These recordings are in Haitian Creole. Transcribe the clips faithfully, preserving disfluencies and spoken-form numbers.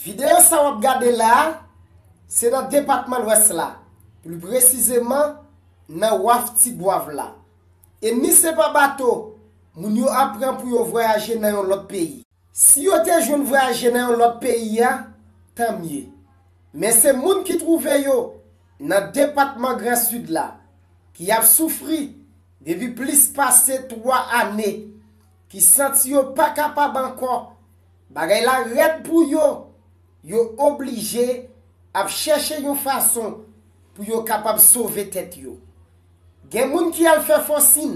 Videyo sa w ap gade la a, se nan depatman Lwès la, pli presizeman nan Waf Tigwav la. E ni se pa bato moun yo ap pran pou yo vwayaje nan yon lòt peyi. Si yo te jwenn vwayaje nan yon lòt peyi a, tanmye. Men se moun ki twouve yo nan depatman Gran Sid la, ki ap soufri depi plis pase twa ane, ki santi yo pa kapab ankò, bagay la rèd pou yo, yo oblije ap chèche yon fason pou yo kapab sove tèt yo. Gen moun ki al fè fòsin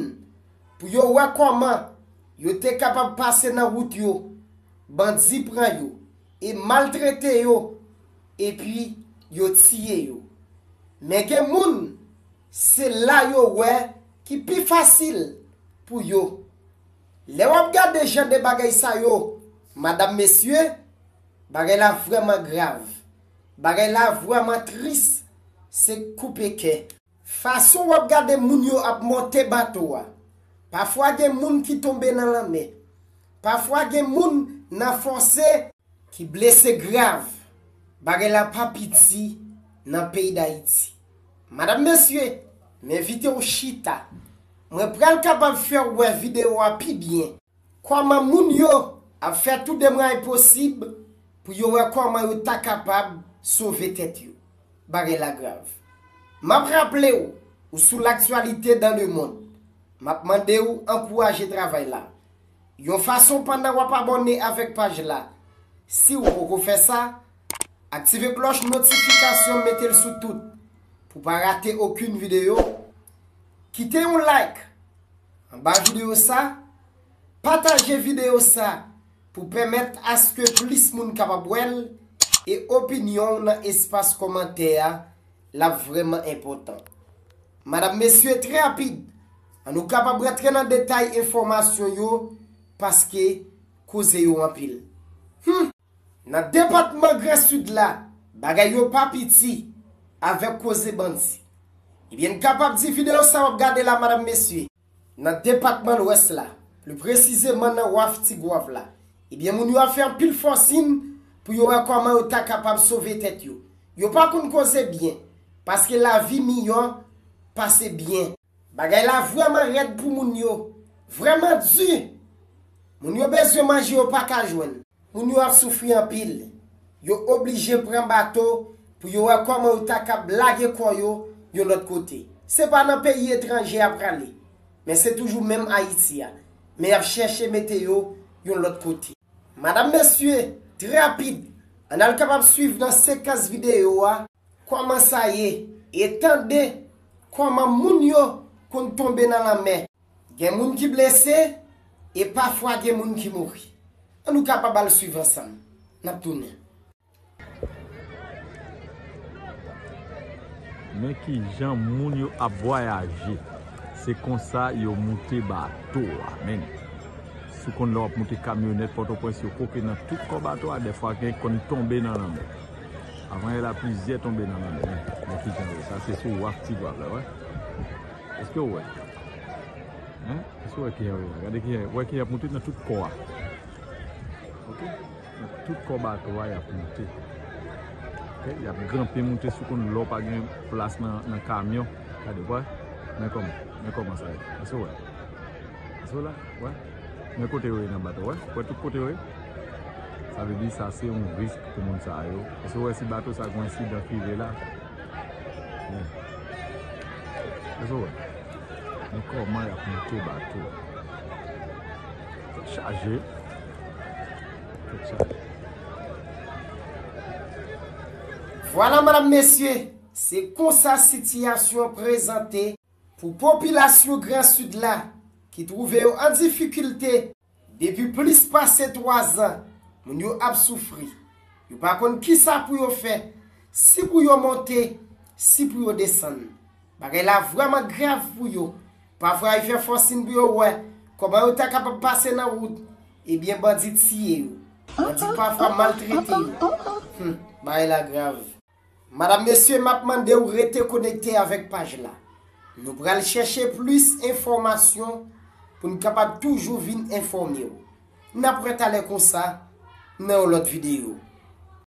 pou yo wè kòman yo te kapab pase nan wout yo, bandi pran yo e maltrete yo, epi yo tiye yo. Men gen moun, se la yo wè ki pi fasil pou yo. Lè w ap gade jan de bagay sa yo, madanm, mesye, bagay la vrèman grav. Bagay la vrèman tris, se koupe kè. Fason w ap gade moun yo ap monte bato a. Pafwa gen moun ki tonbe nan lanmè. Pafwa gen moun nan fòse ki blese grav. Bagay la pa piti nan peyi Dayiti. Madanm, mesye, m envite w chita. Mwen pral kapab fè w wè videyo a pi byen. Kòman moun yo ap fè tout demwayè posib pou yo wè kòman yo ta kapab sove tèt yo. Bagay la grav. M ap raple w, ou sou L'actualité dans le monde. M ap mande w ankouraje travay la yon fason pandan w ap abòne avèk paj la. Si w poko fè sa, aktive klòch notifikasyon, mete l sou tout pou pa rate okenn videyo. Kite yon like anba videyo sa, pataje videyo sa pou pèmèt aske plis moun kapab wè l, e opinyon w nan espas kòmantè a, l ap vrèman enpòtan. Madanm, mesye, trè rapid, an nou kapab rantre nan detay enfòmasyon yo, paske koze yo anpil. Hmm! Nan depatman Gran Sid la, bagay yo pa piti avèk koze bandi. Ebyen, n kapab di videyo sa w ap gade la, madanm, mesye, nan depatman Lwès la, pli presizeman nan Waf Tigwav la, ebyen, moun yo ap fè anpil fòsin pou yo wè kòman yo ta kapab sove tèt yo. Yo pa konn koze byen, paske lavi miyò pase byen. Bagay la vrèman rèd pou moun yo, vrèman di. Moun yo bezwen manje, yo pa ka jwenn. Moun yo ap soufri anpil. Yo oblije pran bato pou yo wè kòman yo ta kab lage kò yo yon lòt kote. Se pa nan peyi etranje y ap prale, men se toujou menm Ayiti a. Men y ap chèche mete yo yon lòt kote. Madanm, mesye, trè rapid, ann al kapab swiv nan sekans videyo a kòman sa ye, e tande kòman moun yo konn tonbe nan lanmè. Gen moun ki blese, e pafwa gen moun ki mouri. Ann nou kapab al swiv ansanm. N ap tounen. Men kijan moun yo ap vwayaje. Se konsa yo moute bato a, men. Si w konn lè w ap moute kamyonèt Pòtoprens, yo koke nan tout kò bato a, dèfwa gen konn tonbe nan lanmè. Avan yè la, plizyè tonbe nan lanmè, men. Men kijan yo, sa se sou Waf Tigwav la, wè. Èske w wè? Hein? Èske w wè kijan yo la? Gade kijan, wè kijan y ap moute nan tout kò a. Ok? Nan tout kò bato a, y ap moute. Ok? Y ap grenpe moute sou konn lè w pa gen plas nan, nan kamyon. Gade, wè. Men kòman, men kòman sa ye. Èske w wè? Èske w la? Wè. Men kote yo ye nan bato, wè. Wè tout kote yo ye. Sa vle di sa se yon risk pou moun sa yo. Èske w wè si bato sa gen yon ensidan ki rive la? Bon. Èske w wè? Men kòman y ap moute bato. Tèt chaje. Tèt chaje. Vwala, madanm, mesye, se konsa sitiyasyon an prezante pou popilasyon Gran Sid la, ki twouve yo an difikilte depi plis pase twa zan. Moun yo ap soufri. Yo pa konn kisa pou yo fè, si pou yo monte, si pou yo desann. Bagay la vrèman grav pou yo. Pafwa y fè fòsin pou yo wè kòman yo ta kapab pase nan wout, ebyen, bandi tiye yo. Bandi pafwa maltrete yo. Hmm, bagay la grav. Madanm, mesye, m ap mande w rete konekte avèk paj la. Nou pral chèche plis enfòmasyon pou n kapab toujou vin enfòme w. N ap wè talè konsa nan yon lòt videyo.